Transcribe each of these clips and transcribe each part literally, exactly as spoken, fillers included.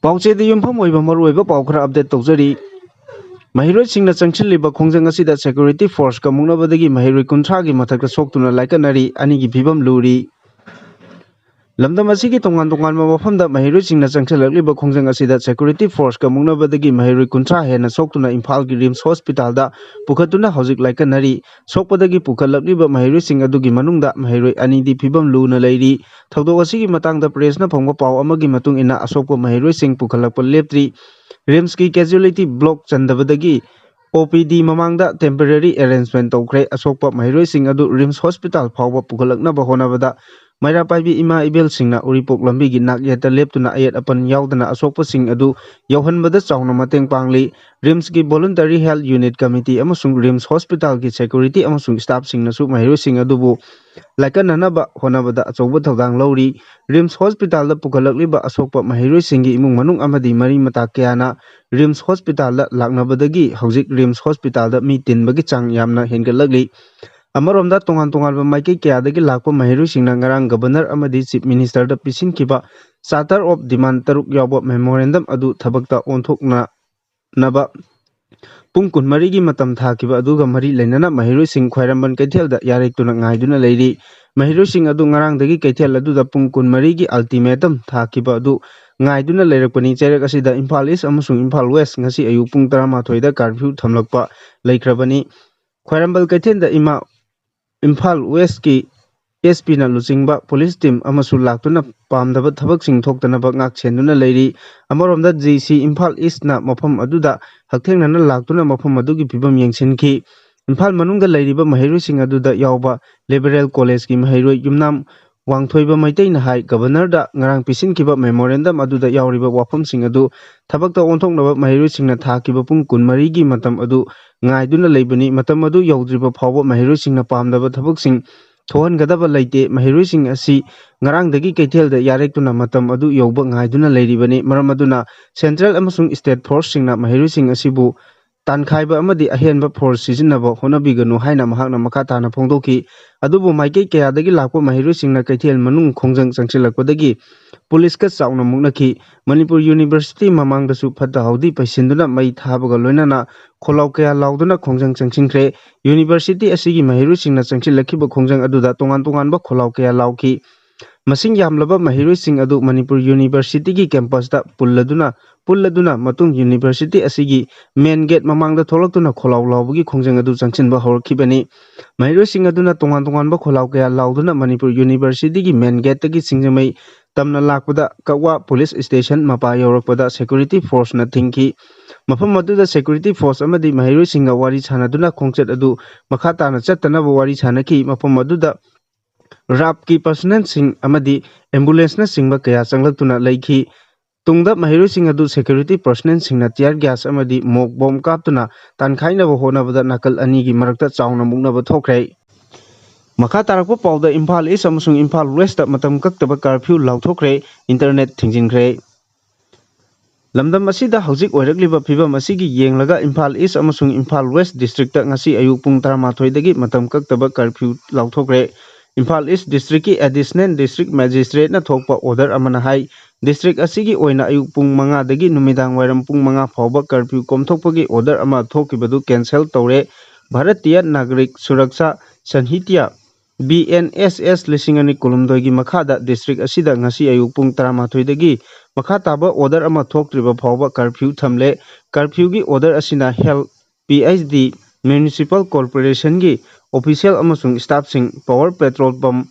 ꯄꯥꯎꯆꯦꯗ ꯌꯨꯝꯐꯝ ꯑꯣꯏꯕ ꯃꯔꯨꯑꯣꯏꯕ ꯄꯥꯎ ꯈꯔ ꯑꯞꯗꯦꯠ ꯇꯧꯖꯔꯤ꯫ ꯃꯍꯩꯔꯣꯏꯁꯤꯡꯅ ꯆꯪꯁꯤꯜꯂꯤꯕ ꯈꯣꯡꯖꯪ ꯑꯁꯤꯗ ꯁꯦꯀ꯭ꯌꯨꯔꯤꯇꯤ ꯐꯣꯔꯁꯀ ꯃꯨꯛꯅꯕꯗꯒꯤ ꯃꯍꯩꯔꯣꯏ ꯀꯨꯟꯊ꯭ꯔꯥꯒꯤ ꯃꯊꯛꯇ ꯁꯣꯛꯇꯨꯅ ꯂꯥꯏꯀꯠꯅꯔꯤ꯫ ꯑꯅꯤꯒꯤ ꯐꯤꯕꯝ ꯂꯨꯔꯤ꯫ ꯂꯝꯗꯝ ꯑꯁꯤꯒꯤ ꯇꯣꯉꯥꯟ ꯇꯣꯉꯥꯟꯕ ꯃꯐꯝꯗ ꯃꯍꯩꯔꯣꯏꯁꯤꯡꯅ ꯆꯪꯁꯤꯜꯂꯛꯂꯤꯕ ꯈꯣꯡꯖꯪ ꯑꯁꯤꯗ ꯁꯦꯀ꯭ꯌꯨꯔꯤꯇꯤ ꯐꯣꯔꯁꯀ ꯃꯨꯛꯅꯕꯗꯒꯤ ꯃꯍꯩꯔꯣꯏ ꯀꯨꯟꯊ꯭ꯔꯥ ꯍꯦꯟꯅ ꯁꯣꯛꯇꯨꯅ ꯏꯝꯐꯥꯜꯒꯤ ꯔꯤꯝꯁ ꯍꯣꯁꯄꯤꯇꯥꯜꯗ ꯄꯨꯈꯠꯇꯨꯅ ꯍꯧꯖꯤꯛ ꯂꯥꯏꯀꯠꯅꯔꯤ꯫ ꯁꯣꯛꯄꯗꯒꯤ ꯄꯨꯈꯠꯂꯛꯂꯤꯕ ꯃꯍꯩꯔꯣꯏꯁꯤꯡ ꯑꯗꯨꯒꯤ ꯃꯅꯨꯡꯗ ꯃꯍꯩꯔꯣꯏ ꯑꯅꯤꯗꯤ ꯐꯤꯕꯝ ꯂꯨꯅ ꯂꯩꯔꯤ꯫ ꯊꯧꯗꯣꯛ ꯑꯁꯤꯒꯤ ꯃꯇꯥꯡꯗ ꯄ꯭ꯔꯦꯁꯅ ꯐꯪꯕ ꯄꯥꯎ ꯑꯃꯒꯤ ꯃꯇꯨꯡ ꯏꯟꯅ, ꯑꯁꯣꯛꯄ ꯃꯍꯩꯔꯣꯏꯁꯤꯡ ꯄꯨꯈꯠꯂꯛꯄ ꯂꯦꯞꯇ꯭ꯔꯤ꯫ ꯔꯤꯝꯁꯀꯤ ꯀꯦꯖꯨꯑꯦꯂꯤꯇꯤ ꯕ꯭ꯂꯣꯛ ꯆꯟꯗꯕꯗꯒꯤ ꯑꯣ ꯄꯤ ꯗꯤ ꯃꯃꯥꯡꯗ ꯇꯦꯝꯄꯔꯦꯔꯤ ꯑꯦꯔꯦꯟꯖꯃꯦꯟ ꯇꯧꯈ꯭ꯔꯦ꯫ ꯑꯁꯣꯛꯄ ꯃꯍꯩꯔꯣꯏꯁꯤꯡ ꯑꯗꯨ ꯔꯤꯝꯁ ꯍꯣꯁꯄꯤꯇꯥꯜ ꯐꯥꯎꯕ ꯄꯨꯈꯠꯂꯛꯅꯕ ꯍꯣꯠꯅꯕꯗ ꯃꯩꯔꯥ ꯄꯥꯏꯕꯤ ꯏꯃꯥ ꯏꯕꯦꯜꯁꯤꯡꯅ ꯎꯔꯤꯄꯣꯛ ꯂꯝꯕꯤꯒꯤ ꯅꯥꯛ ꯌꯦꯠꯇ ꯂꯦꯞꯇꯨꯅ ꯑꯌꯦꯠ ꯑꯄꯟ ꯌꯥꯎꯗꯅ ꯑꯁꯣꯛꯄꯁꯤꯡ ꯑꯗꯨ ꯌꯧꯍꯟꯕꯗ ꯆꯥꯎꯅ ꯃꯇꯦꯡ ꯄꯥꯡꯂꯤ꯫ ꯔꯤꯝꯁꯀꯤ ꯚꯣꯂꯨꯟꯇꯔꯤ ꯍꯦꯜꯊ ꯌꯨꯅꯤꯠ ꯀꯃꯤꯇꯤ ꯑꯃꯁꯨꯡ ꯔꯤꯝꯁ ꯍꯣꯁꯄꯤꯇꯥꯜꯒꯤ ꯁꯦꯀ꯭ꯌꯨꯔꯤꯇꯤ ꯑꯃꯁꯨꯡ ꯁ꯭ꯇꯥꯐꯁꯤꯡꯅꯁꯨ ꯃꯍꯩꯔꯣꯏꯁꯤꯡ ꯑꯗꯨꯕꯨ ꯂꯥꯏꯀꯠꯅꯅꯕ ꯍꯣꯠꯅꯕꯗ ꯑꯆꯧꯕ ꯊꯧꯗꯥꯡ ꯂꯧꯔꯤ꯫ ꯔꯤꯝꯁ ꯍꯣꯁꯄꯤꯇꯥꯜꯗ ꯄꯨꯈꯠꯂꯛꯂꯤꯕ ꯑꯁꯣꯛꯄ ꯃꯍꯩꯔꯣꯏꯁꯤꯡꯒꯤ ꯏꯃꯨꯡ ꯃꯅꯨꯡ ꯑꯃꯗꯤ ꯃꯔꯤ ꯃꯇꯥ ꯀꯌꯥꯅ ꯔꯤꯝꯁ ꯍꯣꯁꯄꯤꯇꯥꯜꯗ ꯂꯥꯛꯅꯕꯗꯒꯤ ꯍꯧꯖꯤꯛ ꯔꯤꯝꯁ ꯍꯣꯁꯄꯤꯇꯥꯜꯗ ꯃꯤ ꯇꯤꯟꯕꯒꯤ ꯆꯥꯡ ꯌꯥꯝꯅ ꯍꯦꯟꯒꯠꯂꯛꯂꯤ꯫ ꯑꯃꯔꯣꯝꯗ, ꯇꯣꯉꯥꯟ ꯇꯣꯉꯥꯟꯕ ꯃꯥꯏꯀꯩ ꯀꯌꯥꯗꯒꯤ ꯂꯥꯛꯄ ꯃꯍꯩꯔꯣꯏꯁꯤꯡꯅ ꯉꯔꯥꯡ ꯒꯕꯔꯅꯔ ꯑꯃꯗꯤ ꯆꯤꯐ ꯃꯤꯅꯤꯁꯇꯔꯗ ꯄꯤꯁꯤꯟꯈꯤꯕ ꯆꯥꯔꯇꯔ ꯑꯣꯐ ꯗꯤꯃꯥꯟ ꯇꯔꯨꯛ ꯌꯥꯎꯕ ꯃꯦꯃꯣꯔꯦꯟꯗꯝ ꯑꯗꯨ ꯊꯕꯛꯇ ꯑꯣꯟꯊꯣꯛꯅꯅꯕ ꯄꯨꯡ ꯀꯨꯟꯃꯔꯤꯒꯤ ꯃꯇꯝ ꯊꯥꯈꯤꯕ ꯑꯗꯨꯒ ꯃꯔꯤ ꯂꯩꯅꯅ ꯃꯍꯩꯔꯣꯏꯁꯤꯡ ꯈ꯭ꯋꯥꯏꯔꯝꯕꯟ ꯀꯩꯊꯦꯜꯗ ꯌꯥꯔꯦꯛꯇꯨꯅ ꯉꯥꯏꯗꯨꯅ ꯂꯩꯔꯤ꯫ ꯃꯍꯩꯔꯣꯏꯁꯤꯡ ꯑꯗꯨ ꯉꯔꯥꯡꯗꯒꯤ ꯀꯩꯊꯦꯜ ꯑꯗꯨꯗ ꯄꯨꯡ ꯀꯨꯟꯃꯔꯤꯒꯤ ꯑꯜꯇꯤꯃꯦꯇꯝ ꯊꯥꯈꯤꯕ ꯑꯗꯨ ꯉꯥꯏꯗꯨꯅ ꯂꯩꯔꯛꯄꯅꯤ꯫ ꯆꯩꯔꯛ ꯑꯁꯤꯗ ꯏꯝꯐꯥꯜ ꯏꯁ ꯑꯃꯁꯨꯡ ꯏꯝꯐꯥꯜ ꯋꯦꯁ ꯉꯁꯤ ꯑꯌꯨꯛ ꯄꯨꯡ ꯇꯔꯥꯃꯥꯊꯣꯏꯗ ꯀꯥꯔꯐ꯭ꯌꯨ ꯊꯝꯂꯛꯄ ꯂꯩꯈ꯭ꯔꯕꯅꯤ꯫ ꯈ꯭ꯋꯥꯏꯔꯝꯕꯟ ꯀꯩꯊꯦꯜꯗ ꯏꯃꯥ ꯏꯝꯐꯥꯜ ꯋꯦꯁꯀꯤ ꯑꯦꯁ ꯄꯤꯅ ꯂꯨꯆꯤꯡꯕ ꯄꯨꯂꯤꯁ ꯇꯤꯝ ꯑꯃꯁꯨ ꯂꯥꯛꯇꯨꯅ ꯄꯥꯝꯗꯕ ꯊꯕꯛꯁꯤꯡ ꯊꯣꯛꯇꯅꯕ ꯉꯥꯛ ꯁꯦꯟꯗꯨꯅ ꯂꯩꯔꯤ꯫ ꯑꯃꯔꯣꯝꯗ, ꯖꯤ ꯁꯤ ꯏꯝꯐꯥꯜ ꯏꯁꯅ ꯃꯐꯝ ꯑꯗꯨꯗ ꯍꯛꯊꯦꯡꯅꯅ ꯂꯥꯛꯇꯨꯅ ꯃꯐꯝ ꯑꯗꯨꯒꯤ ꯐꯤꯕꯝ ꯌꯦꯡꯁꯤꯟꯈꯤ꯫ ꯏꯝꯐꯥꯜ ꯃꯅꯨꯡꯗ ꯂꯩꯔꯤꯕ ꯃꯍꯩꯔꯣꯏꯁꯤꯡ ꯑꯗꯨꯗ ꯌꯥꯎꯕ ꯂꯤꯕꯔꯦꯜ ꯀꯣꯂꯦꯖꯀꯤ ꯃꯍꯩꯔꯣꯏ ꯌꯨꯝꯅꯥꯝ ꯋꯥꯡꯊꯣꯏꯕ ꯃꯩꯇꯩꯅ ꯍꯥꯏ, ꯒꯕꯔꯅꯔꯗ ꯉꯔꯥꯡ ꯄꯤꯁꯤꯟꯈꯤꯕ ꯃꯦꯃꯣꯔꯦꯟꯗꯝ ꯑꯗꯨꯗ ꯌꯥꯎꯔꯤꯕ ꯋꯥꯐꯝꯁꯤꯡ ꯑꯗꯨ ꯊꯕꯛꯇ ꯑꯣꯟꯊꯣꯛꯅꯕ ꯃꯍꯩꯔꯣꯏꯁꯤꯡꯅ ꯊꯥꯈꯤꯕ ꯄꯨꯡ ꯀꯨꯟꯃꯔꯤꯒꯤ ꯃꯇꯝ ꯑꯗꯨ ꯉꯥꯏꯗꯨꯅ ꯂꯩꯕꯅꯤ꯫ ꯃꯇꯝ ꯑꯗꯨ ꯌꯧꯗ꯭ꯔꯤꯕ ꯐꯥꯎꯕ ꯃꯍꯩꯔꯣꯏꯁꯤꯡꯅ ꯄꯥꯝꯗꯕ ꯊꯕꯛꯁꯤꯡ ꯊꯣꯛꯍꯟꯒꯗꯕ ꯂꯩꯇꯦ꯫ ꯃꯍꯩꯔꯣꯏꯁꯤꯡ ꯑꯁꯤ ꯉꯔꯥꯡꯗꯒꯤ ꯀꯩꯊꯦꯜꯗ ꯌꯥꯔꯦꯛꯇꯨꯅ ꯃꯇꯝ ꯑꯗꯨ ꯌꯧꯕ ꯉꯥꯏꯗꯨꯅ ꯂꯩꯔꯤꯕꯅꯤ꯫ ꯃꯔꯝ ꯑꯗꯨꯅ ꯁꯦꯟꯇ꯭ꯔꯦꯜ ꯑꯃꯁꯨꯡ ꯁ꯭ꯇꯦꯠ ꯐꯣꯔꯁꯁꯤꯡꯅ ꯃꯍꯩꯔꯣꯏꯁꯤꯡ ꯑꯁꯤꯕꯨ ꯇꯥꯟꯈꯥꯏꯕ ꯑꯃꯗꯤ ꯑꯍꯦꯟꯕ ꯐꯣꯔꯁ ꯁꯤꯖꯤꯟꯅꯕ ꯍꯣꯠꯅꯕꯤꯒꯅꯨ ꯍꯥꯏꯅ ꯃꯍꯥꯛꯅ ꯃꯈꯥ ꯇꯥꯅ ꯐꯣꯡꯗꯣꯛꯈꯤ꯫ ꯑꯗꯨꯕꯨ ꯃꯥꯏꯀꯩ ꯀꯌꯥꯗꯒꯤ ꯂꯥꯛꯄ ꯃꯍꯩꯔꯣꯏꯁꯤꯡꯅ ꯀꯩꯊꯦꯜ ꯃꯅꯨꯡ ꯈꯣꯡꯖꯪ ꯆꯪꯁꯤꯜꯂꯛꯄꯗꯒꯤ ꯄꯨꯂꯤꯁꯀ ꯆꯥꯎꯅ ꯃꯨꯛꯅꯈꯤ꯫ ꯃꯅꯤꯄꯨꯔ ꯌꯨꯅꯤꯚꯔꯁꯤꯇꯤ ꯃꯃꯥꯡꯗꯁꯨ ꯐꯠꯇ ꯍꯥꯎꯗꯤ ꯄꯩꯁꯤꯟꯗꯨꯅ ꯃꯩ ꯊꯥꯕꯒ ꯂꯣꯏꯅꯅ ꯈꯣꯜꯂꯥꯎ ꯀꯌꯥ ꯂꯥꯎꯗꯨꯅ ꯈꯣꯡꯖꯪ ꯆꯪꯁꯤꯟꯈ꯭ꯔꯦ꯫ ꯌꯨꯅꯤꯚꯔꯁꯤꯇꯤ ꯑꯁꯤꯒꯤ ꯃꯍꯩꯔꯣꯏꯁꯤꯡꯅ ꯆꯪꯁꯤꯜꯂꯛꯈꯤꯕ ꯈꯣꯡꯖꯪ ꯑꯗꯨꯗ ꯇꯣꯉꯥꯟ ꯇꯣꯉꯥꯟꯕ ꯈꯣꯜꯂꯥꯎ ꯀꯌꯥ ꯂꯥꯎꯈꯤ꯫ ꯃꯁꯤꯡ ꯌꯥꯝꯂꯕ ꯃꯍꯩꯔꯣꯏꯁꯤꯡ ꯑꯗꯨ ꯃꯅꯤꯄꯨꯔ ꯌꯨꯅꯤꯚꯔꯁꯤꯇꯤꯒꯤ ꯀꯦꯝꯄꯁꯇ ꯄꯨꯜꯂꯗꯨꯅ, ꯄꯨꯜꯂꯗꯨꯅ ꯃꯇꯨꯡ ꯌꯨꯅꯤꯚꯔꯁꯤꯇꯤ ꯑꯁꯤꯒꯤ ꯃꯦꯟ ꯒꯦꯠ ꯃꯃꯥꯡꯗ ꯊꯣꯛꯂꯛꯇꯨꯅ ꯈꯣꯜꯂꯥꯎ ꯂꯥꯎꯕꯒꯤ ꯈꯣꯡꯖꯪ ꯑꯗꯨ ꯆꯪꯁꯤꯟꯕ ꯍꯧꯔꯛꯈꯤꯕꯅꯤ꯫ ꯃꯍꯩꯔꯣꯏꯁꯤꯡ ꯑꯗꯨꯅ ꯇꯣꯉꯥꯟ ꯇꯣꯉꯥꯟꯕ ꯈꯣꯜꯂꯥꯎ ꯀꯌꯥ ꯂꯥꯎꯗꯨꯅ ꯃꯅꯤꯄꯨꯔ ꯌꯨꯅꯤꯚꯔꯁꯤꯇꯤꯒꯤ ꯃꯦꯟ ꯒꯦꯠꯇꯒꯤ ꯁꯤꯡꯖꯃꯩ ꯇꯝꯅ ꯂꯥꯛꯄꯗ ꯀꯛꯋꯥ ꯄꯨꯂꯤꯁ ꯁ꯭ꯇꯦꯁꯟ ꯃꯄꯥ ꯌꯧꯔꯛꯄꯗ ꯁꯦꯀ꯭ꯌꯨꯔꯤꯇꯤ ꯐꯣꯔꯁꯅ ꯊꯤꯡꯈꯤ꯫ ꯃꯐꯝ ꯑꯗꯨꯗ ꯁꯦꯀ꯭ꯌꯨꯔꯤꯇꯤ ꯐꯣꯔꯁ ꯑꯃꯗꯤ ꯃꯍꯩꯔꯣꯏꯁꯤꯡꯒ ꯋꯥꯔꯤ ꯁꯥꯟꯅꯗꯨꯅ ꯈꯣꯡꯆꯠ ꯑꯗꯨ ꯃꯈꯥ ꯇꯥꯅ ꯆꯠꯇꯅꯕ ꯋꯥꯔꯤ ꯁꯥꯅꯈꯤ꯫ ꯃꯐꯝ ꯑꯗꯨꯗ ꯔꯥꯞꯀꯤ ꯄꯔꯁꯅꯦꯜꯁꯤꯡ ꯑꯃꯗꯤ ꯑꯦꯝꯕꯨꯂꯦꯟꯁꯅꯆꯤꯡꯕ ꯀꯌꯥ ꯆꯪꯂꯛꯇꯨꯅ ꯂꯩꯈꯤ꯫ ꯇꯨꯡꯗ ꯃꯍꯩꯔꯣꯏꯁꯤꯡ ꯑꯗꯨ ꯁꯦꯀ꯭ꯌꯨꯔꯤꯇꯤ ꯄꯔꯁꯅꯦꯜꯁꯤꯡꯅ ꯇꯤꯌꯔ ꯒ꯭ꯌꯥꯁ ꯑꯃꯗꯤ ꯃꯣꯛ ꯕꯣꯝ ꯀꯥꯞꯇꯨꯅ ꯇꯥꯟꯈꯥꯏꯅꯕ ꯍꯣꯠꯅꯕꯗ ꯅꯥꯀꯜ ꯑꯅꯤꯒꯤ ꯃꯔꯛꯇ ꯆꯥꯎꯅ ꯃꯨꯛꯅꯕ ꯊꯣꯛꯈ꯭ꯔꯦ꯫ ꯃꯈꯥ ꯇꯥꯔꯛꯄ ꯄꯥꯎꯗ ꯏꯝꯐꯥꯜ ꯏꯁ ꯑꯃꯁꯨꯡ ꯏꯝꯐꯥꯜ ꯋꯦꯁꯇ ꯃꯇꯝ ꯀꯛꯇꯕ ꯀꯔꯐ꯭ꯌꯨ ꯂꯥꯎꯊꯣꯛꯈ꯭ꯔꯦ, ꯏꯟꯇꯔꯅꯦꯠ ꯊꯤꯡꯖꯤꯟꯈ꯭ꯔꯦ꯫ ꯂꯝꯗꯝ ꯑꯁꯤꯗ ꯍꯧꯖꯤꯛ ꯑꯣꯏꯔꯛꯂꯤꯕ ꯐꯤꯕꯝ ꯑꯁꯤꯒꯤ ꯌꯦꯡꯂꯒ ꯏꯝꯐꯥꯜ ꯏꯁ ꯑꯃꯁꯨꯡ ꯏꯝꯐꯥꯜ ꯋꯦꯁ ꯗꯤꯁꯇ꯭ꯔꯤꯛꯇ ꯉꯁꯤ ꯑꯌꯨꯛ ꯄꯨꯡ ꯇꯔꯥꯃꯥꯊꯣꯏꯗꯒꯤ ꯃꯇꯝ ꯀꯛꯇꯕ ꯀꯔꯐ꯭ꯌꯨ ꯂꯥꯎꯊꯣꯛꯈ꯭ꯔꯦ꯫ ꯏꯝꯐꯥꯜ ꯏꯁ ꯗꯤꯁꯇ꯭ꯔꯤꯛꯀꯤ ꯑꯦꯗꯤꯁꯅꯦꯜ ꯗꯤꯁꯇ꯭ꯔꯤꯛ ꯃꯦꯖꯤꯁꯇ꯭ꯔꯦꯠꯅ ꯊꯣꯛꯄ ꯑꯣꯔꯗꯔ ꯑꯃꯅ ꯍꯥꯏ, ꯗꯤꯁꯇ꯭ꯔꯤꯛ ꯑꯁꯤꯒꯤ ꯑꯣꯏꯅ ꯑꯌꯨꯛ ꯄꯨꯡ ꯃꯉꯥꯗꯒꯤ ꯅꯨꯃꯤꯗꯥꯡ ꯋꯥꯏꯔꯝ ꯄꯨꯡ ꯃꯉꯥ ꯐꯥꯎꯕ ꯀꯔꯐ꯭ꯌꯨ ꯀꯣꯝꯊꯣꯛꯄꯒꯤ ꯑꯣꯔꯗꯔ ꯑꯃ ꯊꯣꯛꯈꯤꯕꯗꯨ ꯀꯦꯟꯁꯦꯜ ꯇꯧꯔꯦ꯫ ꯚꯥꯔꯇꯤꯌ ꯅꯥꯒꯔꯤꯛ ꯁꯨꯔꯛꯁꯥ ꯁꯟꯍꯤꯇ꯭ꯌ, ꯕꯤ ꯑꯦꯟ ꯑꯦꯁ ꯑꯦꯁ ꯂꯤꯁꯤꯡ ꯑꯅꯤ ꯀꯨꯟꯍꯨꯝꯗꯣꯏꯒꯤ ꯃꯈꯥꯗ ꯗꯤꯁꯇ꯭ꯔꯤꯛ ꯑꯁꯤꯗ ꯉꯁꯤ ꯑꯌꯨꯛ ꯄꯨꯡ ꯇꯔꯥꯃꯥꯊꯣꯏꯗꯒꯤ ꯃꯈꯥ ꯇꯥꯕ ꯑꯣꯔꯗꯔ ꯑꯃ ꯊꯣꯛꯇ꯭ꯔꯤꯕ ꯐꯥꯎꯕ ꯀꯔꯐ꯭ꯌꯨ ꯊꯝꯂꯦ꯫ ꯀꯔꯐ꯭ꯌꯨꯒꯤ ꯑꯣꯔꯗꯔ ꯑꯁꯤꯅ health, P H D, municipal ꯀꯣꯔꯄꯣꯔꯦꯁꯟꯒꯤ ꯑꯣꯐꯤꯁꯤꯌꯦꯜ ꯑꯃꯁꯨꯡ ꯁ꯭ꯇꯥꯐꯁꯤꯡ, ꯄꯥꯋꯔ ꯄꯦꯇ꯭ꯔꯣꯜ ꯄꯝꯞ,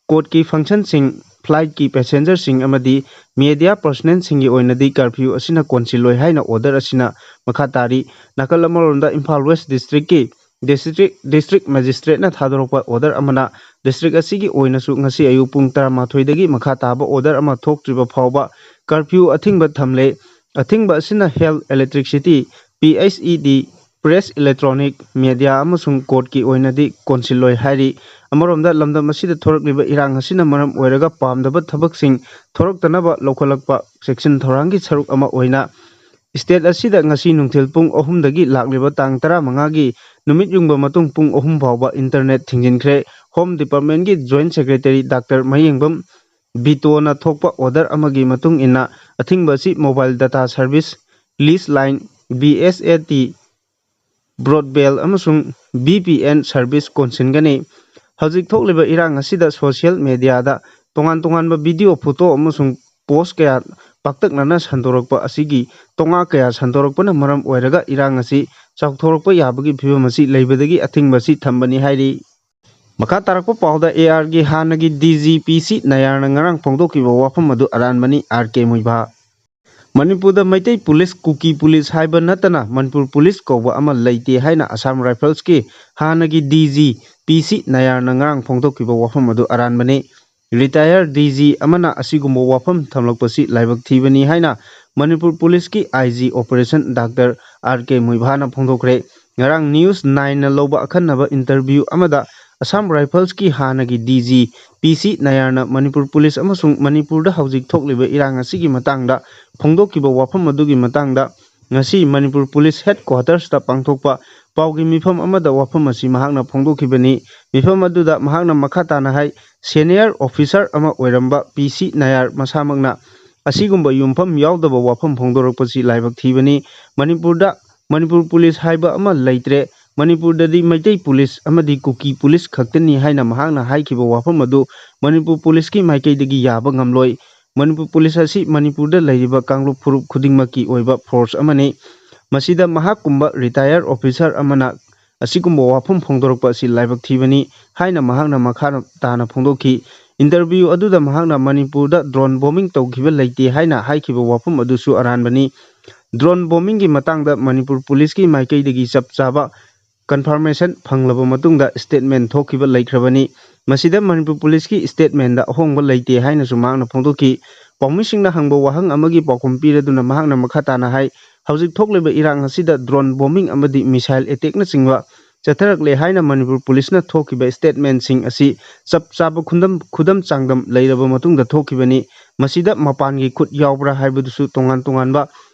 ꯀꯣꯔꯠꯀꯤ ꯐꯪꯁꯟꯁꯤꯡ, ꯐ꯭ꯂꯥꯏꯠꯀꯤ ꯄꯦꯁꯦꯟꯖꯔꯁꯤꯡ ꯑꯃꯗꯤ ꯃꯦꯗꯤꯌꯥ ꯄꯔꯁꯅꯦꯜꯁꯤꯡꯒꯤ ꯑꯣꯏꯅꯗꯤ ꯀꯔꯐ꯭ꯌꯨ ꯑꯁꯤꯅ ꯀꯣꯟꯁꯤꯜꯂꯣꯏ ꯍꯥꯏꯅ ꯑꯣꯔꯗꯔ ꯑꯁꯤꯅ ꯃꯈꯥ ꯇꯥꯔꯤ꯫ ꯅꯥꯀꯜ ꯑꯃꯔꯣꯝꯗ ꯏꯝꯐꯥꯜ ꯋꯦꯁ ꯗꯤꯁꯇ꯭ꯔꯤꯛꯀꯤ ꯗꯤꯁꯇ꯭ꯔꯤꯛ, ꯗꯤꯁꯇ꯭ꯔꯤꯛ ꯃꯦꯖꯤꯁꯇ꯭ꯔꯦꯠꯅ ꯊꯥꯗꯣꯔꯛꯄ ꯑꯣꯔꯗꯔ ꯑꯃꯅ ꯗꯤꯁꯇ꯭ꯔꯤꯛ ꯑꯁꯤꯒꯤ ꯑꯣꯏꯅꯁꯨ ꯉꯁꯤ ꯑꯌꯨꯛ ꯄꯨꯡ ꯇꯔꯥꯃꯥꯊꯣꯏꯗꯒꯤ ꯃꯈꯥ ꯇꯥꯕ ꯑꯣꯔꯗꯔ ꯑꯃ ꯊꯣꯛꯇ꯭ꯔꯤꯕ ꯐꯥꯎꯕ ꯀꯔꯐ꯭ꯌꯨ ꯑꯊꯤꯡꯕ ꯊꯝꯂꯦ꯫ ꯑꯊꯤꯡꯕ ꯑꯁꯤꯅ health, electricity, P H E ꯗꯤ, ꯄ꯭ꯔꯦꯁ, ꯏꯂꯦꯛꯇ꯭ꯔꯣꯅꯤꯛ ꯃꯦꯗꯤꯌꯥ ꯑꯃꯁꯨꯡ ꯀꯣꯔꯠꯀꯤ ꯑꯣꯏꯅꯗꯤ ꯀꯣꯟꯁꯤꯜꯂꯣꯏ ꯍꯥꯏꯔꯤ꯫ ꯑꯃꯔꯣꯝꯗ ꯂꯝꯗꯝ ꯑꯁꯤꯗ ꯊꯣꯔꯛꯂꯤꯕ ꯏꯔꯥꯡ ꯑꯁꯤꯅ ꯃꯔꯝ ꯑꯣꯏꯔꯒ ꯄꯥꯝꯗꯕ ꯊꯕꯛꯁꯤꯡ ꯊꯣꯔꯛꯇꯅꯕ ꯂꯧꯈꯠꯂꯛꯄ ꯆꯦꯛꯁꯤꯟ ꯊꯧꯔꯥꯡꯒꯤ ꯁꯔꯨꯛ ꯑꯃ ꯑꯣꯏꯅ State ꯑꯁꯤꯗ ꯉꯁꯤ ꯅꯨꯡꯊꯤꯜ ꯄꯨꯡ ꯑꯍꯨꯝꯗꯒꯤ ꯂꯥꯛꯂꯤꯕ ꯇꯥꯡ ꯇꯔꯥꯃꯉꯥꯒꯤ ꯅꯨꯃꯤꯠ ꯌꯨꯡꯕ ꯃꯇꯨꯡ ꯄꯨꯡ ꯑꯍꯨꯝ ꯐꯥꯎꯕ internet ꯊꯤꯡꯖꯤꯟꯈ꯭ꯔꯦ꯫ Home Departmentꯀꯤ Joint Secretary Doctor ꯃꯌꯦꯡꯕꯝ ꯕꯤꯇꯣꯅ ꯊꯣꯛꯄ order ꯑꯃꯒꯤ ꯃꯇꯨꯡ ꯏꯟꯅ ꯑꯊꯤꯡꯕ ꯑꯁꯤ mobile data service, lease line, B S A T, broadband ꯑꯃꯁꯨꯡ V P N service ꯀꯣꯟꯁꯤꯟꯒꯅꯤ꯫ ꯍꯧꯖꯤꯛ ꯊꯣꯛꯂꯤꯕ ꯏꯔꯥꯡ ꯑꯁꯤꯗ social mediaꯗ ꯇꯣꯉꯥꯟ ꯇꯣꯉꯥꯟꯕ video, photo ꯑꯃꯁꯨꯡ post ꯀꯌꯥ ꯄꯥꯛꯇꯛꯅꯅ ꯁꯟꯗꯣꯔꯛꯄ ꯑꯁꯤꯒꯤ ꯇꯣꯉꯥ ꯀꯌꯥ ꯁꯟꯗꯣꯔꯛꯄꯅ ꯃꯔꯝ ꯑꯣꯏꯔꯒ ꯏꯔꯥꯡ ꯑꯁꯤ ꯆꯥꯎꯊꯣꯔꯛꯄ ꯌꯥꯕꯒꯤ ꯐꯤꯕꯝ ꯑꯁꯤ ꯂꯩꯕꯗꯒꯤ ꯑꯊꯤꯡꯕ ꯑꯁꯤ ꯊꯝꯕꯅꯤ ꯍꯥꯏꯔꯤ꯫ ꯃꯈꯥ ꯇꯥꯔꯛꯄ ꯄꯥꯎꯗ, A R ꯒꯤ ꯍꯥꯟꯅꯒꯤ D G P C ꯅꯌꯥꯔꯅ ꯉꯔꯥꯡ ꯐꯣꯡꯗꯣꯛꯈꯤꯕ ꯋꯥꯐꯝ ꯑꯗꯨ ꯑꯔꯥꯟꯕꯅꯤ, R K ꯃꯨꯏꯚꯥ꯫ ꯃꯅꯤꯄꯨꯔꯗ ꯃꯩꯇꯩ ꯄꯨꯂꯤꯁ, ꯀꯨꯀꯤ ꯄꯨꯂꯤꯁ ꯍꯥꯏꯕ ꯅꯠꯇꯅ ꯃꯅꯤꯄꯨꯔ ꯄꯨꯂꯤꯁ ꯀꯧꯕ ꯑꯃ ꯂꯩꯇꯦ ꯍꯥꯏꯅ Assam Riflesꯀꯤ ꯍꯥꯟꯅꯒꯤ D G P C ꯅꯌꯥꯔꯅ ꯉꯔꯥꯡ ꯐꯣꯡꯗꯣꯛꯈꯤꯕ ꯋꯥꯐꯝ ꯑꯗꯨ ꯑꯔꯥꯟꯕꯅꯤ꯫ Retired D G ꯑꯃꯅ ꯑꯁꯤꯒꯨꯝꯕ ꯋꯥꯐꯝ ꯊꯝꯂꯛꯄꯁꯤ ꯂꯥꯏꯕꯛ ꯊꯤꯕꯅꯤ ꯍꯥꯏꯅ ꯃꯅꯤꯄꯨꯔ ꯄꯨꯂꯤꯁꯀꯤ I G operation Doctor R K ꯃꯨꯏꯚꯥꯅ ꯐꯣꯡꯗꯣꯛꯈ꯭ꯔꯦ꯫ ꯉꯔꯥꯡ News Nineꯅ ꯂꯧꯕ ꯑꯈꯟꯅꯕ interview ꯑꯃꯗ Assam Riflesꯀꯤ ꯍꯥꯟꯅꯒꯤ D G P C ꯅꯌꯥꯔꯅ ꯃꯅꯤꯄꯨꯔ ꯄꯨꯂꯤꯁ ꯑꯃꯁꯨꯡ ꯃꯅꯤꯄꯨꯔꯗ ꯍꯧꯖꯤꯛ ꯊꯣꯛꯂꯤꯕ ꯏꯔꯥꯡ ꯑꯁꯤꯒꯤ ꯃꯇꯥꯡꯗ ꯐꯣꯡꯗꯣꯛꯈꯤꯕ ꯋꯥꯐꯝ ꯑꯗꯨꯒꯤ ꯃꯇꯥꯡꯗ ꯉꯁꯤ ꯃꯅꯤꯄꯨꯔ ꯄꯨꯂꯤꯁ headquartersꯇ ꯄꯥꯡꯊꯣꯛꯄ ꯄꯥꯎꯒꯤ ꯃꯤꯐꯝ ꯑꯃꯗ ꯋꯥꯐꯝ ꯑꯁꯤ ꯃꯍꯥꯛꯅ ꯐꯣꯡꯗꯣꯛꯈꯤꯕꯅꯤ꯫ ꯃꯤꯐꯝ ꯑꯗꯨꯗ ꯃꯍꯥꯛꯅ ꯃꯈꯥ ꯇꯥꯅ ꯍꯥꯏ, senior officer ꯑꯃ ꯑꯣꯏꯔꯝꯕ P C ꯅꯌꯥꯔ ꯃꯁꯥꯃꯛꯅ ꯑꯁꯤꯒꯨꯝꯕ ꯌꯨꯝꯐꯝ ꯌꯥꯎꯗꯕ ꯋꯥꯐꯝ ꯐꯣꯡꯗꯣꯔꯛꯄꯁꯤ ꯂꯥꯏꯕꯛ ꯊꯤꯕꯅꯤ꯫ ꯃꯅꯤꯄꯨꯔꯗ ꯃꯅꯤꯄꯨꯔ ꯄꯨꯂꯤꯁ ꯍꯥꯏꯕ ꯑꯃ ꯂꯩꯇ꯭ꯔꯦ꯫ ꯃꯅꯤꯄꯨꯔꯗꯗꯤ ꯃꯩꯇꯩ ꯄꯨꯂꯤꯁ ꯑꯃꯗꯤ ꯀꯨꯀꯤ ꯄꯨꯂꯤꯁ ꯈꯛꯇꯅꯤ ꯍꯥꯏꯅ ꯃꯍꯥꯛꯅ ꯍꯥꯏꯈꯤꯕ ꯋꯥꯐꯝ ꯑꯗꯨ ꯃꯅꯤꯄꯨꯔ ꯄꯨꯂꯤꯁꯀꯤ ꯃꯥꯏꯀꯩꯗꯒꯤ ꯌꯥꯕ ꯉꯝꯂꯣꯏ꯫ ꯃꯅꯤꯄꯨꯔ ꯄꯨꯂꯤꯁ ꯑꯁꯤ ꯃꯅꯤꯄꯨꯔꯗ ꯂꯩꯔꯤꯕ ꯀꯥꯡꯂꯨꯞ ꯐꯨꯔꯨꯞ ꯈꯨꯗꯤꯡꯃꯛꯀꯤ ꯑꯣꯏꯕ force ꯑꯃꯅꯤ꯫ ꯃꯁꯤꯗ ꯃꯍꯥꯛꯀꯨꯝꯕ retired officer ꯑꯃꯅ ꯑꯁꯤꯒꯨꯝꯕ ꯋꯥꯐꯝ ꯐꯣꯡꯗꯣꯔꯛꯄ ꯑꯁꯤ ꯂꯥꯏꯕꯛ ꯊꯤꯕꯅꯤ ꯍꯥꯏꯅ ꯃꯍꯥꯛꯅ ꯃꯈꯥ ꯇꯥꯅ ꯐꯣꯡꯗꯣꯛꯈꯤ꯫ Interview ꯑꯗꯨꯗ ꯃꯍꯥꯛꯅ ꯃꯅꯤꯄꯨꯔꯗ drone bombing ꯇꯧꯈꯤꯕ ꯂꯩꯇꯦ ꯍꯥꯏꯅ ꯍꯥꯏꯈꯤꯕ ꯋꯥꯐꯝ ꯑꯗꯨꯁꯨ ꯑꯔꯥꯟꯕꯅꯤ꯫ Drone bombingꯒꯤ ꯃꯇꯥꯡꯗ ꯃꯅꯤꯄꯨꯔ ꯄꯨꯂꯤꯁꯀꯤ ꯃꯥꯏꯀꯩꯗꯒꯤ ꯆꯞ ꯆꯥꯕ confirmation ꯐꯪꯂꯕ ꯃꯇꯨꯡꯗ statement ꯊꯣꯛꯈꯤꯕ ꯂꯩꯈ꯭ꯔꯕꯅꯤ꯫ ꯃꯁꯤꯗ ꯃꯅꯤꯄꯨꯔ ꯄꯨꯂꯤꯁꯀꯤ statementꯗ ꯑꯍꯣꯡꯕ ꯂꯩꯇꯦ ꯍꯥꯏꯅꯁꯨ ꯃꯍꯥꯛꯅ ꯐꯣꯡꯗꯣꯛꯈꯤ꯫ ꯄꯥꯎꯃꯤꯁꯤꯡꯅ ꯍꯪꯕ ꯋꯥꯍꯪ ꯑꯃꯒꯤ ꯄꯥꯎꯈꯨꯝ ꯄꯤꯔꯗꯨꯅ ꯃꯍꯥꯛꯅ ꯃꯈꯥ ꯇꯥꯅ ꯍꯥꯏ, ꯍꯧꯖꯤꯛ ꯊꯣꯛꯂꯤꯕ ꯏꯔꯥꯡ ꯑꯁꯤꯗ drone bombing ꯑꯃꯗꯤ missile attackꯅꯆꯤꯡꯕ ꯆꯠꯊꯔꯛꯂꯦ ꯍꯥꯏꯅ ꯃꯅꯤꯄꯨꯔ ꯄꯨꯂꯤꯁꯅ ꯊꯣꯛꯈꯤꯕ statementꯁꯤꯡ ꯑꯁꯤ ꯆꯞ ꯆꯥꯕ ꯈꯨꯗꯝ, ꯈꯨꯗꯝ ꯆꯥꯡꯗꯝ ꯂꯩꯔꯕ ꯃꯇꯨꯡꯗ ꯊꯣꯛꯈꯤꯕꯅꯤ꯫ ꯃꯁꯤꯗ ꯃꯄꯥꯟꯒꯤ ꯈꯨꯠ ꯌꯥꯎꯕ꯭ꯔꯥ ꯍꯥꯏꯕꯗꯨꯁꯨ ꯇꯣꯉꯥꯟ ꯇꯣꯉꯥꯟꯕ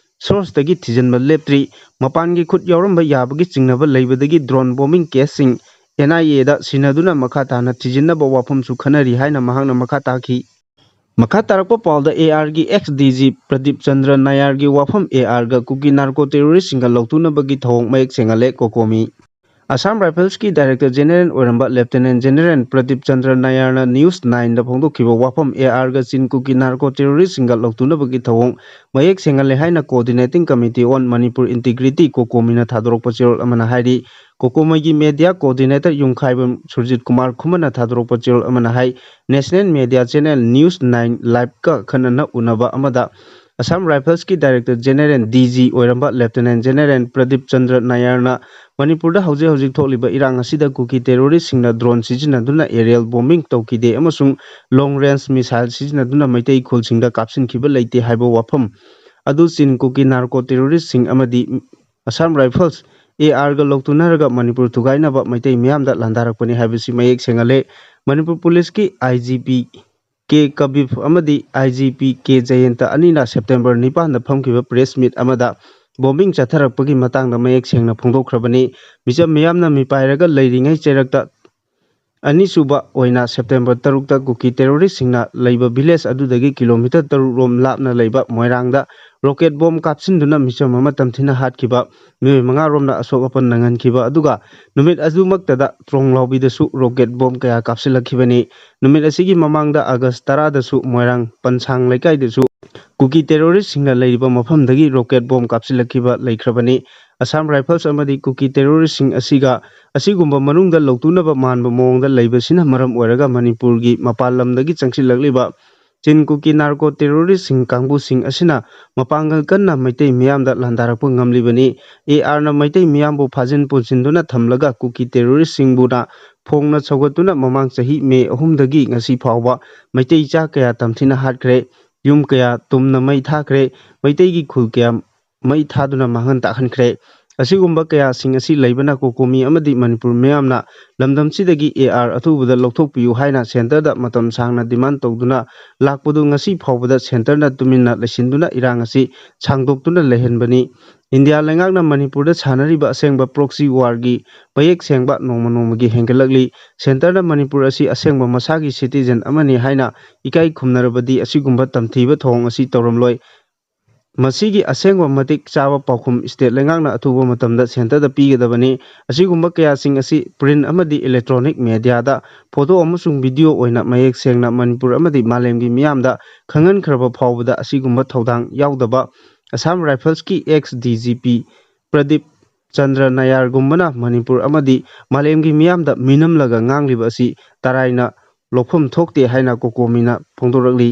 source ꯇꯒꯤ ꯊꯤꯖꯤꯟꯕ ꯂꯦꯞꯇ꯭ꯔꯤ꯫ ꯃꯄꯥꯟꯒꯤ ꯈꯨꯠ ꯌꯥꯎꯔꯝꯕ ꯌꯥꯕꯒꯤ ꯆꯤꯡꯅꯕ ꯂꯩꯕꯗꯒꯤ drone bombing case ꯁꯤꯡ N I A ꯗ ꯁꯤꯟꯅꯗꯨꯅ ꯃꯈꯥ ꯇꯥꯅ ꯊꯤꯖꯤꯟꯅꯕ ꯋꯥꯐꯝꯁꯨ ꯈꯟꯅꯔꯤ ꯍꯥꯏꯅ ꯃꯍꯥꯛꯅ ꯃꯈꯥ ꯇꯥꯈꯤ꯫ ꯃꯈꯥ ꯇꯥꯔꯛꯄ ꯄꯥꯎꯗ A R ꯒꯤ ex D G Pradeep Chandra ꯅꯥꯌꯥꯔꯒꯤ ꯋꯥꯐꯝ꯫ A R ꯒ ꯀꯨꯀꯤ narco terrorist ꯁꯤꯡꯒ ꯂꯧꯊꯣꯛꯅꯕꯒꯤ ꯊꯧꯑꯣꯡ ꯃꯌꯦꯛ ꯁꯦꯡꯍꯜꯂꯦ ꯀꯣꯀꯣꯃꯤ꯫ Assam Rifles ꯀꯤ Director General ꯑꯣꯏꯔꯝꯕ Lieutenant General Pradeep Chandra ꯅꯥꯌꯥꯔꯅ News nine ꯗ ꯐꯣꯡꯗꯣꯛꯈꯤꯕ ꯋꯥꯐꯝ꯫ A R ꯒ ꯆꯤꯟ ꯀꯨꯀꯤ narco terrorist ꯁꯤꯡꯒ ꯂꯧꯊꯣꯛꯅꯕꯒꯤ ꯊꯧꯑꯣꯡ ꯃꯌꯦꯛ ꯁꯦꯡꯍꯜꯂꯦ ꯍꯥꯏꯅ Coordinating Committee on Manipur Integrity ꯀꯣꯀꯣꯃꯤꯅ ꯊꯥꯗꯣꯔꯛꯄ ꯆꯦꯔꯣꯜ ꯑꯃꯅ ꯍꯥꯏꯔꯤ꯫ ꯀꯣꯀꯣꯃꯤꯒꯤ media coordinator ꯌꯨꯝꯈꯥꯏꯕꯝ ꯁꯨꯔꯖꯤꯠ ꯀꯨꯃꯥꯔ ꯈꯨꯃꯟꯅ ꯊꯥꯗꯣꯔꯛꯄ ꯆꯦꯔꯣꯜ ꯑꯃꯅ ꯍꯥꯏ, National media channel News nine Live ꯀ ꯑꯈꯟꯅꯅ ꯎꯅꯕ ꯑꯃꯗ Assam Rifles ꯀꯤ Director General, D G ꯑꯣꯏꯔꯝꯕ Lieutenant General ꯄ꯭ꯔꯗꯤꯞ ꯆꯟꯗ꯭ꯔ ꯅꯥꯌꯥꯔꯅ ꯃꯅꯤꯄꯨꯔꯗ ꯍꯧꯖꯤꯛ ꯍꯧꯖꯤꯛ ꯊꯣꯛꯂꯤꯕ ꯏꯔꯥꯡ ꯑꯁꯤꯗ ꯀꯨꯀꯤ terrorist ꯁꯤꯡꯅ drone ꯁꯤꯖꯤꯟꯅꯗꯨꯅ aerial bombing ꯇꯧꯈꯤꯗꯦ ꯑꯃꯁꯨꯡ long range missile ꯁꯤꯖꯤꯟꯅꯗꯨꯅ ꯃꯩꯇꯩ ꯈꯨꯜꯁꯤꯡꯗ ꯀꯥꯞꯁꯤꯟꯈꯤꯕ ꯂꯩꯇꯦ ꯍꯥꯏꯕ ꯋꯥꯐꯝ ꯑꯗꯨ ꯆꯤꯟ ꯀꯨꯀꯤ narco terrorist ꯁꯤꯡ ꯑꯃꯗꯤ Assam Rifles, A R ꯒ ꯂꯧꯇꯨꯅꯔꯒ ꯃꯅꯤꯄꯨꯔ ꯊꯨꯒꯥꯏꯅꯕ ꯃꯩꯇꯩ ꯃꯤꯌꯥꯝꯗ ꯂꯥꯟꯗꯥꯔꯛꯄꯅꯤ ꯍꯥꯏꯕꯁꯤ ꯃꯌꯦꯛ ꯁꯦꯡꯍꯜꯂꯦ꯫ ꯃꯅꯤꯄꯨꯔ ꯄꯨꯂꯤꯁꯀꯤ I G P ꯀꯦ ꯀꯕꯤꯞ ꯑꯃꯗꯤ I G P ꯀꯦ ꯖꯌꯟꯇ ꯑꯅꯤꯅ September ꯅꯤꯄꯥꯟꯗ ꯐꯝꯈꯤꯕ press meet ꯑꯃꯗ bombing ꯆꯠꯊꯔꯛꯄꯒꯤ ꯃꯇꯥꯡꯗ ꯃꯌꯦꯛ ꯁꯦꯡꯅ ꯐꯣꯡꯗꯣꯛꯈ꯭ꯔꯕꯅꯤ꯫ ꯃꯤꯆꯝ ꯃꯤꯌꯥꯝꯅ ꯃꯤꯄꯥꯏꯔꯒ ꯂꯩꯔꯤꯉꯩ ꯆꯩꯔꯛꯇ ꯑꯅꯤꯁꯨꯕ ꯑꯣꯏꯅ September ꯇꯔꯨꯛꯇ ꯀꯨꯀꯤ terrorist ꯁꯤꯡꯅ ꯂꯩꯕ village ꯑꯗꯨꯗꯒꯤ kilometre ꯇꯔꯨꯛ ꯔꯣꯝ ꯂꯥꯞꯅ ꯂꯩꯕ ꯃꯣꯏꯔꯥꯡꯗ rocket bomb ꯀꯥꯞꯁꯤꯟꯗꯨꯅ ꯃꯤꯆꯝ ꯑꯃ ꯇꯝꯊꯤꯅ ꯍꯥꯠꯈꯤꯕ, ꯃꯤꯑꯣꯏ ꯃꯉꯥ ꯔꯣꯝꯅ ꯑꯁꯣꯛ ꯑꯄꯟ ꯅꯪꯍꯟꯈꯤꯕ, ꯑꯗꯨꯒ ꯅꯨꯃꯤꯠ ꯑꯗꯨꯃꯛꯇꯗ ꯇ꯭ꯔꯣꯡꯂꯥꯎꯕꯤꯗꯁꯨ rocket bomb ꯀꯌꯥ ꯀꯥꯞꯁꯤꯜꯂꯛꯈꯤꯕꯅꯤ꯫ ꯅꯨꯃꯤꯠ ꯑꯁꯤꯒꯤ ꯃꯃꯥꯡꯗ August ꯇꯔꯥꯗꯁꯨ ꯃꯣꯏꯔꯥꯡ ꯄꯟꯁꯥꯡ ꯂꯩꯀꯥꯏꯗꯁꯨ ꯀꯨꯀꯤ terrorist ꯁꯤꯡꯅ ꯂꯩꯔꯤꯕ ꯃꯐꯝꯗꯒꯤ rocket bomb ꯀꯥꯞꯁꯤꯜꯂꯛꯈꯤꯕ ꯂꯩꯈ꯭ꯔꯕꯅꯤ꯫ Assam Rifles ꯑꯃꯗꯤ ꯀꯨꯀꯤ terrorist ꯁꯤꯡ ꯑꯁꯤꯒ ꯑꯁꯤꯒꯨꯝꯕ ꯃꯅꯨꯡꯗ ꯂꯧꯇꯨꯅꯕ ꯃꯥꯟꯕ ꯃꯑꯣꯡꯗ ꯂꯩꯕꯁꯤꯅ ꯃꯔꯝ ꯑꯣꯏꯔꯒ ꯃꯅꯤꯄꯨꯔꯒꯤ ꯃꯄꯥꯟ ꯂꯝꯗꯒꯤ ꯆꯪꯁꯤꯜꯂꯛꯂꯤꯕ ꯆꯤꯟ ꯀꯨꯀꯤ narco terrorist ꯁꯤꯡ ꯀꯥꯡꯕꯨꯁꯤꯡ ꯑꯁꯤꯅ ꯃꯄꯥꯡꯒꯜ ꯀꯟꯅ ꯃꯩꯇꯩ ꯃꯤꯌꯥꯝꯗ ꯂꯥꯟꯗꯥꯔꯛꯄ ꯉꯝꯂꯤꯕꯅꯤ꯫ A R ꯅ ꯃꯩꯇꯩ ꯃꯤꯌꯥꯝꯕꯨ ꯐꯥꯖꯤꯟ ꯄꯨꯟꯁꯤꯟꯗꯨꯅ ꯊꯝꯂꯒ ꯀꯨꯀꯤ terrorist ꯁꯤꯡꯕꯨꯅ ꯐꯣꯡꯅ ꯁꯧꯒꯠꯇꯨꯅ ꯃꯃꯥꯡ ꯆꯍꯤ May ꯑꯍꯨꯝꯗꯒꯤ ꯉꯁꯤ ꯐꯥꯎꯕ ꯃꯩꯇꯩ ꯏꯆꯥ ꯀꯌꯥ ꯇꯝꯊꯤꯅ ꯍꯥꯠꯈ꯭ꯔꯦ, ꯌꯨꯝ ꯀꯌꯥ ꯇꯨꯝꯅ ꯃꯩ ꯊꯥꯈ꯭ꯔꯦ, ꯃꯩꯇꯩꯒꯤ ꯈꯨꯜ ꯀꯌꯥ ꯃꯩ ꯊꯥꯗꯨꯅ ꯃꯥꯡꯍꯟ ꯇꯥꯛꯍꯟꯈ꯭ꯔꯦ꯫ ꯑꯁꯤꯒꯨꯝꯕ ꯀꯌꯥꯁꯤꯡ ꯑꯁꯤ ꯂꯩꯕꯅ ꯀꯣꯀꯣꯃꯤ ꯑꯃꯗꯤ ꯃꯅꯤꯄꯨꯔ ꯃꯤꯌꯥꯝꯅ ꯂꯝꯗꯝꯁꯤꯗꯒꯤ ꯑꯦ ꯑꯥꯔ ꯑꯊꯨꯕꯗ ꯂꯧꯊꯣꯛꯄꯤꯌꯨ ꯍꯥꯏꯅ ꯁꯦꯟꯇꯔꯗ ꯃꯇꯝ ꯁꯥꯡꯅ ꯗꯤꯃꯥꯟ ꯇꯧꯗꯨꯅ ꯂꯥꯛꯄꯗꯨ ꯉꯁꯤ ꯐꯥꯎꯕꯗ ꯁꯦꯟꯇꯔꯅ ꯇꯨꯃꯤꯟꯅ ꯂꯩꯁꯤꯟꯗꯨꯅ ꯏꯔꯥꯡ ꯑꯁꯤ ꯁꯥꯡꯗꯣꯛꯇꯨꯅ ꯂꯩꯍꯟꯕꯅꯤ꯫ ꯏꯟꯗꯤꯌꯥ ꯂꯩꯉꯥꯛꯅ ꯃꯅꯤꯄꯨꯔꯗ ꯁꯥꯟꯅꯔꯤꯕ ꯑꯁꯦꯡꯕ ꯄ꯭ꯔꯣꯛꯁꯤ ꯋꯥꯔꯒꯤ ꯃꯌꯦꯛ ꯁꯦꯡꯕ ꯅꯣꯡꯃ ꯅꯣꯡꯃꯒꯤ ꯍꯦꯟꯒꯠꯂꯛꯂꯤ꯫ ꯁꯦꯟꯇꯔꯅ ꯃꯅꯤꯄꯨꯔ ꯑꯁꯤ ꯑꯁꯦꯡꯕ ꯃꯁꯥꯒꯤ ꯁꯤꯇꯤꯖꯦꯟ ꯑꯃꯅꯤ ꯍꯥꯏꯅ ꯏꯀꯥꯏ ꯈꯨꯝꯅꯔꯕꯗꯤ ꯑꯁꯤꯒꯨꯝꯕ ꯇꯝꯊꯤꯕ ꯊꯧꯑꯣꯡ ꯑꯁꯤ ꯇꯧꯔꯝꯂꯣꯏ꯫ ꯃꯁꯤꯒꯤ ꯑꯁꯦꯡꯕ ꯃꯇꯤꯛ ꯆꯥꯕ ꯄꯥꯎꯈꯨꯝ ꯁ꯭ꯇꯦꯠ ꯂꯩꯉꯥꯛꯅ ꯑꯊꯨꯕ ꯃꯇꯝꯗ ꯁꯦꯟꯇꯔꯗ ꯄꯤꯒꯗꯕꯅꯤ꯫ ꯑꯁꯤꯒꯨꯝꯕ ꯀꯌꯥꯁꯤꯡ ꯑꯁꯤ ꯄ꯭ꯔꯤꯟ ꯑꯃꯗꯤ ꯏꯂꯦꯛꯇ꯭ꯔꯣꯅꯤꯛ ꯃꯦꯗꯤꯌꯥꯗ ꯐꯣꯇꯣ ꯑꯃꯁꯨꯡ ꯚꯤꯗꯤꯑꯣ ꯑꯣꯏꯅ ꯃꯌꯦꯛ ꯁꯦꯡꯅ ꯃꯅꯤꯄꯨꯔ ꯑꯃꯗꯤ ꯃꯥꯂꯦꯝꯒꯤ ꯃꯤꯌꯥꯝꯗ ꯈꯪꯍꯟꯈ꯭ꯔꯕ ꯐꯥꯎꯕꯗ ꯑꯁꯤꯒꯨꯝꯕ ꯊꯧꯗꯥꯡ ꯌꯥꯎꯗꯕ Assam ꯔꯥꯏꯐꯜꯁꯀꯤ X D G P Pradeep Chandra ꯅꯌꯥꯔꯒꯨꯝꯕꯅ Manipur ꯑꯃꯗꯤ ꯃꯥꯂꯦꯝꯒꯤ ꯃꯤꯌꯥꯝꯗ ꯃꯤꯅꯝꯂꯒ ꯉꯥꯡꯂꯤꯕ ꯑꯁꯤ ꯇꯔꯥꯏꯅ ꯂꯧꯐꯝ ꯊꯣꯛꯇꯦ ꯍꯥꯏꯅ ꯀꯣꯀꯣꯃꯤꯅ ꯐꯣꯡꯗꯣꯔꯛꯂꯤ꯫